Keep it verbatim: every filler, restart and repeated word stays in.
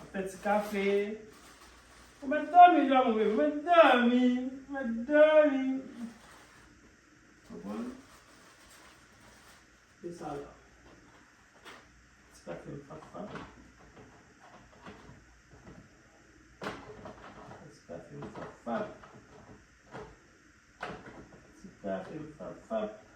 Ap fè ti kafe. Ou mèt dòmi, dòmi, ou mèt dòmi. Ou mèt dòmi. Konprann? Se sa la. Ti kafe m fap fap. Ti kafe m fap fap. Ti kafe m fap fap.